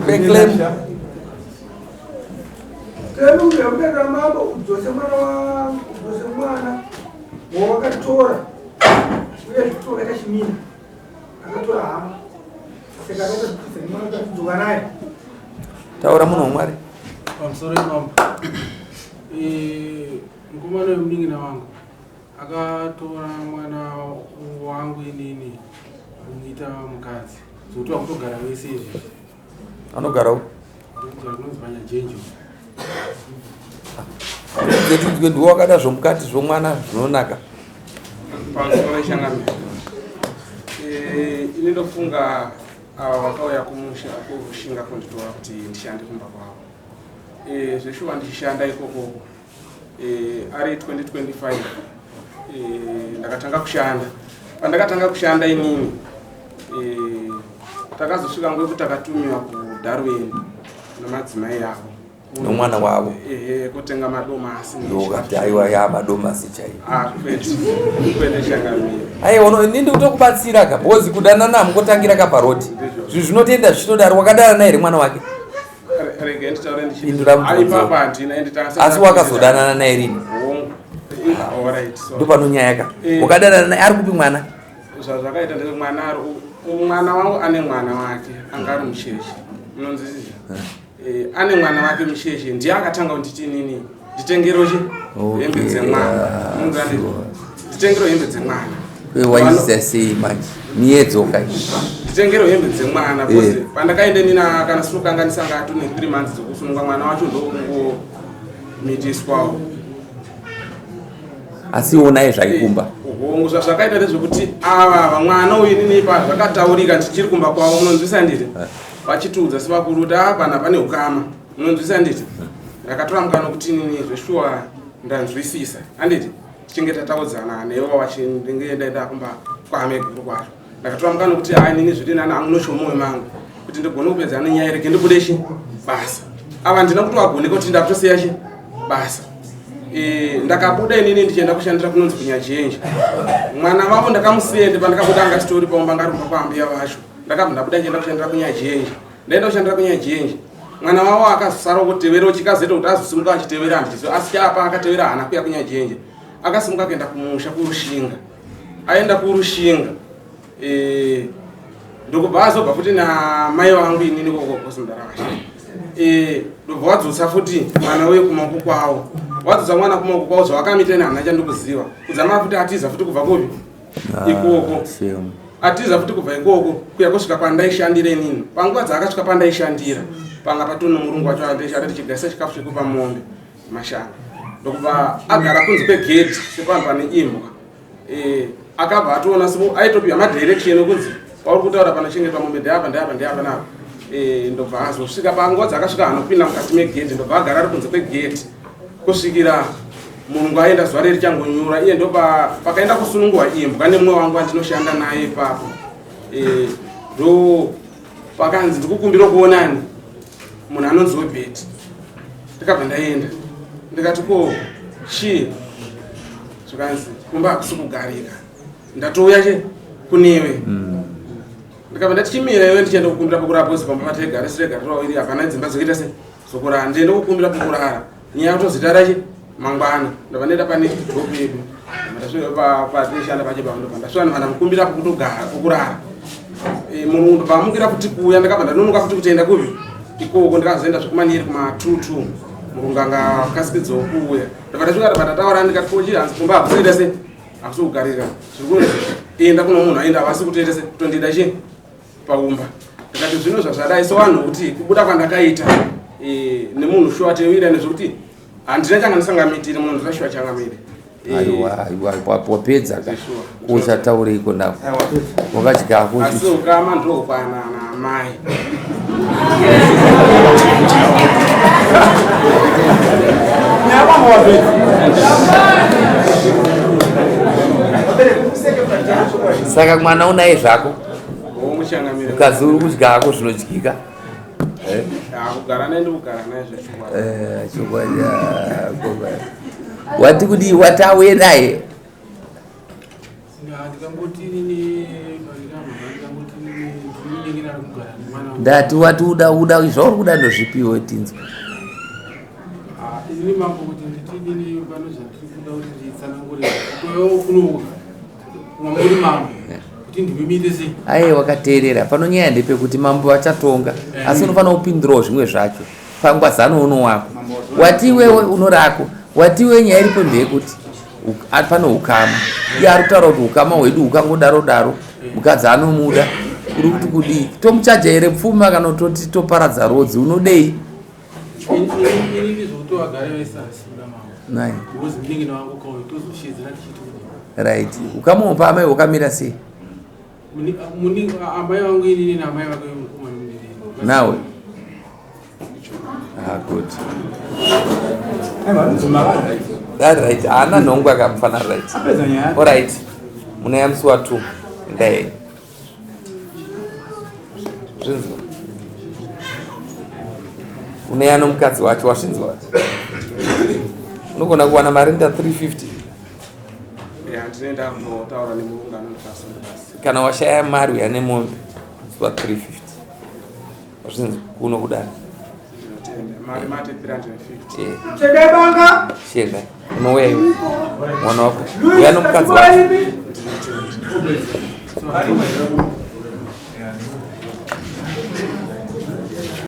Claim. Claim mambo udzose mwana wangu, udzose mwana wawakatora uye zvikutora kachimina akatora hama saka akatadzisa mwana kuti adzoka naye. Taura munhu waMwari. Pamusoro imambo, mukomana wemunin'ina wangu akatora mwana wangu inini kumuita mukadzi, zvokuti vakutogara vese izvi. Anogara ndokugara kunonzi panyajenjo. Tinzwe, ndiwo wakada zvomukati zvomwana zvinonaka. Pamusoro changamire, ini ndofunga ava vakauya kumusha kushinga kunditora kuti ndishande kumba kwavo. Zveshuwa ndichishanda ikoko, ari 2025 ndakatanga kushanda. Pandakatanga kushanda inini, takazosvika nguva yekuti takatumiwa kuDarwin namadzimai avo nomwana wavo. Ehe, kutenga madomasi. Ndokati aiwa, ya madomasi chaiyo. Ah, kwete, kwete changamire. Aiwa, ini ndikutokubatsira ka, because kudanana hamungotangira ka parodi. Zvinhu zvinotenda zvichitodaro. Wakadanana here mwana wake? Rege nditaure. Pindura mubvunzo. Ipapa handina ende. Asi wakazodanana naye rini? Hongu, alright, so Ndopanonyaya ka. Eh. Wakadanana naye ari kupi mwana? Zvazvakaita ndezve mwana ari mwana wangu ane mwana wake anga ari mucheche, munonzwisisa? Ane mwana wake mucheche, ndiye akatanga kunditi inini nditengerochi hembe dzemwana. Munonzwa ndizvo? Nditengero hembe dzemwana. Waisa sei manje miyedzo kai? Nditengero hembe dzemwana because pandakaenda nina kana sinokanganisa ngato ne 3 months dzokusununga mwana wacho, ndokungomitiswawo. Asi onai zvaikumba. Hongu, zvazvakaita ndezvekuti ava mwana uyu inini pa zvakataurika ndichiri kumba kwavo, munonzwisa nditi, vachitiudza sevakuru kuti a pana pane ukama, munonzwisa nditi. Ndakatora mukana wekuti inini zveshuwa ndanzwisisa, handiti tichinge tataudzana nevo vachinge ndaenda kumba kwameguru kwacho, ndakatora mukana wekuti a inini zviri nani amunochomoyo mangu kuti ndigone kupedza nenyaya, rege ndibude chi basa. Ava ndina kutovagoneka kuti ndakutosiya chi basa. Ndakabuda inini ndichienda kushandira kunonzi kunyajenje. Mwana wavo ndakamusiya, ende pandakabuda anga sitori paumba, anga ari kumba kwaambuya vacho. Ndakabva ndabuda ndichienda kushandira kunyajenje. Ndaenda kushandira kunyajenje, mwana wavo akazosara kutevera, chikazoita kuti azosimuka achitevera handichiziva, asi chaapa akatevera haana kuya kunyajenje, akasimuka akaenda kumusha kuRushinga. Aenda kuRushinga, ndokubva azobva futi namai vangu inini kokokosimdarasha, ndobva wadzosa futi mwana uye kumaoko kwavo. Wadzosa mwana kumaoko kwavo, zvavakamita ini handina chandikuziva. Kudzamara futi atiza futi kubva kupi ikoko. Shame. Atiza futi kubva ikoko kuya kusvika pandaishandira inini. Panguva dzaakasvika pandaishandira panga patone murungu wacho andaishanda, tichigaisa chikafu chekupa mombe mashanga, ndokubva agara kunze kwegedhi sepanhu pane imbwa. Akabva atoona simu, aitopiwa madirection ekunzi pauri kutaura panochengetwa mombe ndeapa, ndeapa, ndeapa napa. Ndobva azosvika panguva dzaakasvika anopinda mukati megedhi, ndobva agara ari kunze kwegedhi kusvikira murungu aenda, zuva reri richangonyura. Iye ndopa pakaenda kusunungurwa imbwa nemumwe wangu andinoshanda naye ipapo. Ndo pakanzi ndikukumbira kuonani munhu anonzi webheti. Ndikabva ndaenda, ndikati ko chii? Zvikanzi kumba hakusi kugarika, ndatouya che kunewe. Ndikabva ndati chimira iwe, ndichienda kukumbira pokurara, because pamba pataigara sitaigara tovaviri, hapana dzimba dzekuita se zokurara. Ndiende kukumbira pokurara, nyaya yatozita rachi mangwana. Ndabva ndaenda pane job yedu, ndasvika patishanda pacho papo, ndobva ndasvika, ndobva ndamukumbira pokutogara, pokurara. Murungu ndobva amukira futi kuuya, ndakabva ndanonoka futi kutoenda kupi ikoko. Ndikazoenda zvekumaniri kuma 2 2, murungu anga akasikidzawo kuuya. Ndobva ndasvika, ndobva ndataura, ndikati kochi, hanzi kumba hakusiita se hakusi kugarika, zviri kunzi enda kuno munhu aenda, havasi kutoita se kutondida chi paumba. Ndikati zvino zvazvadai so vanhu kuti kubuda kwandakaita nemunhu shuwa tewira nezvekuti handina changa ndisangamitiri munhu ndisashuwa changamire. Aiwa, aiwa, wapedza ka. Sure. Usataureiko navo wakadyako. Asi ukama ndokwana namai. Saka mwana unaye zvako? Womuchangamire. Ukadzi uri kudyako zvinodyika? Kugara naye, ndikugara naye zveshuwa. Chokwadi, ah, wati kudii, wati auye naye? Ndikangoti nini pandikabva, ndikangoti nini ndinenge ndari kugara. kugara nemwana. Ndati wati uda uda zvauri kuda ndozvipiwo tinzwa. Ah, ini mambo kuti nditi inini pano zvandiri kuda kuti nditsanangure kutoyawo kuno mwamuri mambo kuti ndimimite sei. Aye wakateerera pano nyaya ndepekuti mambo vachatonga asi unofanira kupindurawo zvimwe zvacho pangwazano uno wako wati iwewe unorako wati iwe nyaya iripo ndeyekuti pano ukama iye ari kutaura kuti ukama hwedu hukangodaro daro mukadzi anomuda uri kuti kudii tomuchaja here pfuma kana toti toparadza rodzi unodei? Inini zvokuti vagare vese asi kuda mambo. Nai. Because munin'ina wangu kauyu tozoshedzera tichiti kudii. Right ukama hwepa amai hwakamira sei? Amai vangu inini naamai vake mukoma nemunini. Nawe? Ah, good. That right. Haana nhongo akamufana right. All right. Muna musi wa 2. Ndai. Zvinzwa. Uneya nomukadzi wacho wasvinzwa. Unogona kuwana mari nda 350. Ya, ndinoenda kunotaura nemurungu anondipasa basi. Kana washaya mari uya nemombe. Musi wa 350. Wasvinzwa kuno kudaro. Ndinotenda. Mari mati 350. Eh. Chendai banga. Chienda. Unouya iwe. Mwana wako. Uya nomukadzi wacho. Ndinotenda.